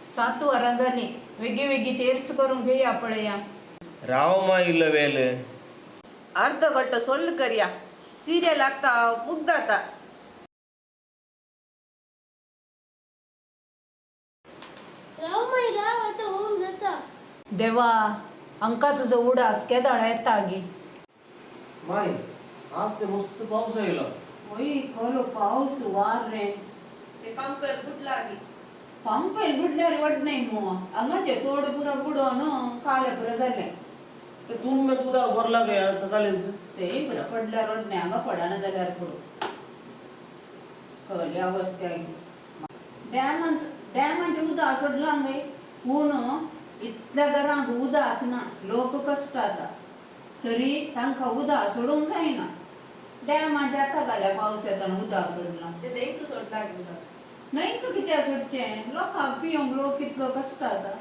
सात वरां जालीं, वेगीं वेगीं तेर्स करूंक घेया पळया. राव मा इल्लो वेल. अर्ध गंटो सोल्ल करया, सिरियल आता मुग्दाता. राव माई राव, आतां होम जाता. देवा, हांकां तुजो उडास केदाळ येता गे. माय, आज ते मस्त पाऊस आयलो. वय, खोलो पावस वार रे. ते पंपर बुडला गी. पंपेल बुडल्यार वडनाय मु, हांगाचें तोड पुरो बुडोवन काले पुरो जालें. ते तुमी उदक भरला काय आज सकाळीच? तेय पुरो पडल्यार वडनाय, हांगा पडना जाल्यार पुरो. कहली अवस्था. डॅमांत डॅमाचें उदक सोडलां न्हय, पूण इतल्या घरांक उदक ना. लोक कश्टाता तरी तांकां उदक सोडूंक जायना. डॅमाचें आतां घाल्या, पावस येतना उदक सोडलां. ते न्हंयक सोडला गी उदक. न्हंयक कित्याक सोडचें? लोकांक पिवंक लोक कितलो कश्टाता.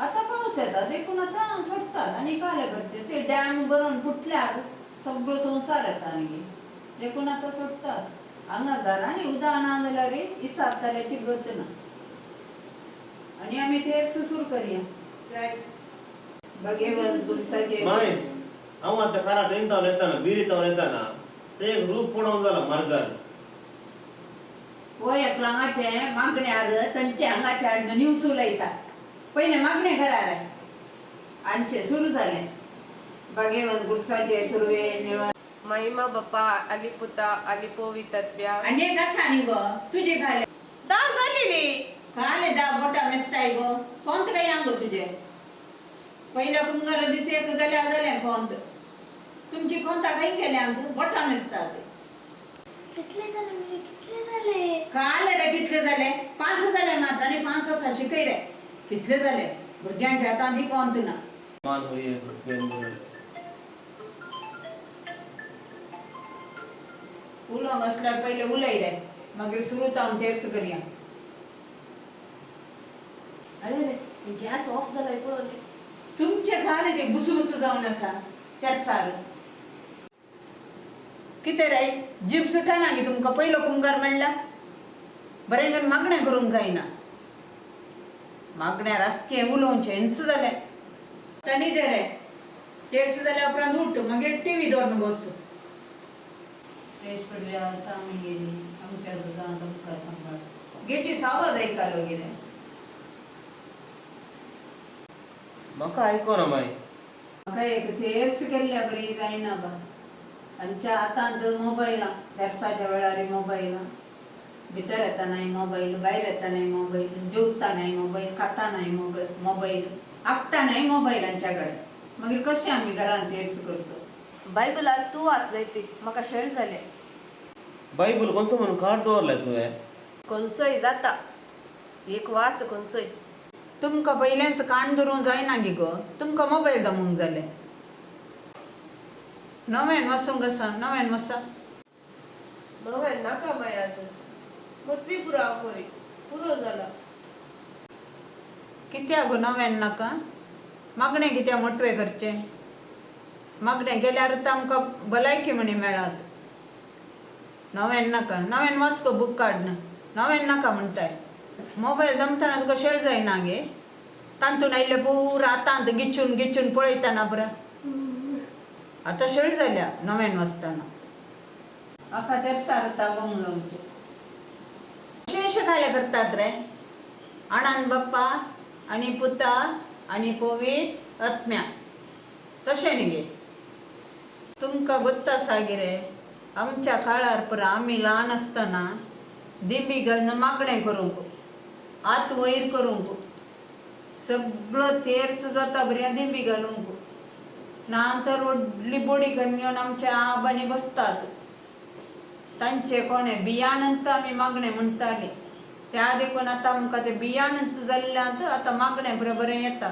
आतां पावस येता देखून आतां सोडटात आनी काले करचें. ते डॅम भरून फुटल्यार सगळो संवसार येता न्ही, देखून आतां सोडटात. हांगा घरांनी उदक ना जाल्यार इसारतल्याची गत ना. आनी आमी तेर सुसूर करया. जाय. बगेवन गुरसाचे. माय, हांव आतां कारा ट्रेन तावन येताना, बिरी तावन येताना ते एक रूप पडोवन जाला मार्गार. हो एकलो हांगाचें मागण्यार तांचे हांगाचे हाडून न्यूज उलयता. पयलें मागणें घरार आमचें सुरू जालें. बागेवन गुरसाचे तुर्वे निवर. महिमा बाप्पा आली पुता आली पोवितत्व्या. आनी एक आसा न्ही गो तुजे खाले. दा जालेली. काले दा बोटा मेस्ताय गो, कोंत काय गो तुजे? पयल्या कुंगार दीस एक गेल्या जालें कोंत. तुमची कोंता खंय गेल्या? आमकां बोटां मेजतात. कितले जाले म्हणजे कितले जाले? काल रे कितले जाले? पांच जाले मात्र. आनी पांच आसा, शिकय रे कितले जाले. भुरग्यांच्या हातांत ही कोंत ना. मान होय. उलोवंक आसल्यार पयलें उलय रे, मागीर सुरू तावन तेर्स करया. अरे रे, गॅस ऑफ जालाय पळोवले. तुमचे खाले ते बुसू बुसू जावन आसा तेर्सार. कितें रे, जीब सुटना गे तुमकां? पयलो कुमगार मेळ्ळा बरें करून मागणें करूंक जायना. मागण्यार आसचें उलोवचें हेंच जालें. आतां न्हिदे रे. तेर्स जाल्या उपरांत उठ, मागीर टिवी दवरून बस. स्टेज पडल्या आमी गेली आमच्या दुदांत तुमकां सांबाळ. गेटी सावज आयकालो कितें? म्हाका आयकोना माय. म्हाका एक तेर्स केल्ल्या बरी जायना बा. आमच्या हातांत मोबायलां, तेर्साच्या वेळार मोबायलां, भितर येतनाय मोबायल, भायर येतनाय मोबायल, जेवतानाय मोबायल, खातानाय मोबायल, आगतानाय मोबायल आमच्या कडेन. मागीर कशें आमी घरांत तेर्स करचो? बायबल आज तूं वाच जायती, म्हाका शेळ जालें. बायबल कोणसो म्हणून काड दवरलाय तुवें? खंयचोय जाता, एक वास खंयचोय. तुमकां पयलेंच कान धरूंक जायना गी गो, तुमकां मोबायल दमूंक जालें. नव्यान वचूंक आसा, नव्यान वसा. नव्यान नाका माय, आस मोटवी पुरो हांव मोरी पुरो जाला. कित्याक गो नव्यान नाका? मागणें कित्याक मोटवें करचें? मागणें केल्यार आमकां भलायकी म्हणी मेळत. नव्यान नाका. नव्यान वाच गो बूक काडन. नव्यान नाका म्हणटाय. मोबायल दमतना तुका शेळ जायना गे? तांतून आयिल्लें पुरा हातांत गिचून गिचून पळयतना पुरा आतां शेळ जाल्या नव्यान वाचतना. म्हाका तेर्सार तागोवंक जावचें. अशें खाले करतात रे आणंद बाप्पा आनी पुता आनी पवित्र आत्म्या, तशें न्ही गे? तुमकां गोत्त आसा गे, आमच्या काळार पुरा आमी ल्हान आसतना दिंबी घालून मागणें करूंक, हात वयर करूंक, सगळो तेर्स जाता बऱ्या दिंबी घालूंक. ना तर व्हडली बोडी घालून येवन आमच्या आबांनी बसतात. तांचे कोणें बियाणंत आमी मागणें म्हणटालीं. त्या देखून आतां आमकां तें बियाणंत जाल्ल्यांत आतां मागणें बरें बरें येता.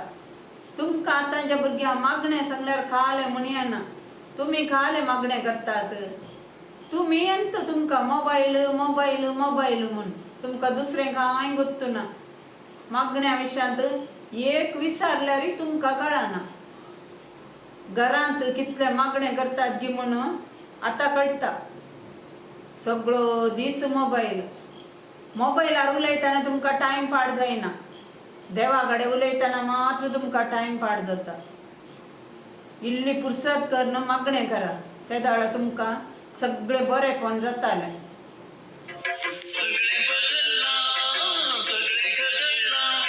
तुमकां आतांच्या भुरग्यांक मागणें सांगल्यार खालें म्हण येना. तुमी खालें मागणें करतात. तुमी येता तुमकां मोबायल मोबायल मोबायल म्हूण तुमकां दुसरें कांय गोत्तुना. मागण्या विशयांत एक विचारल्यारय तुमकां कळना. घरांत कितलें मागणें करतात गी म्हणून आतां कळटा. सगळो दीस मोबायल. मोबायलार उलयतना तुमकां टायम पाड जायना, देवा कडेन उलयतना मात्र तुमकां टायम पाड जाता. इल्ली पुरसत करून मागणें करा, ते दाडा तुमकां सगळें बरेंपण जातालें. सगळें बदल्लां, सगळें बदल्लां,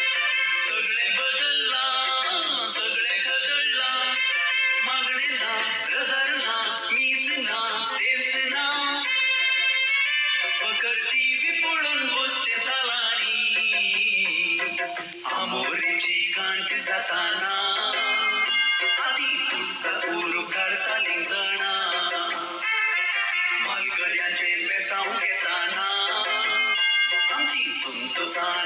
सगळें बदल्लां, सगळें बदल्लां. मागणें ना, रजार ना, मीस ना, तेर्स ना, फकत टीव्ही पळोवन बसचें सालांनी आमोरेची कांट जाताना. आदीं पुरसाक उरूप काडटालीं जाणां, म्हालगड्यांचें बेसांव घेताना आमची संतोसान.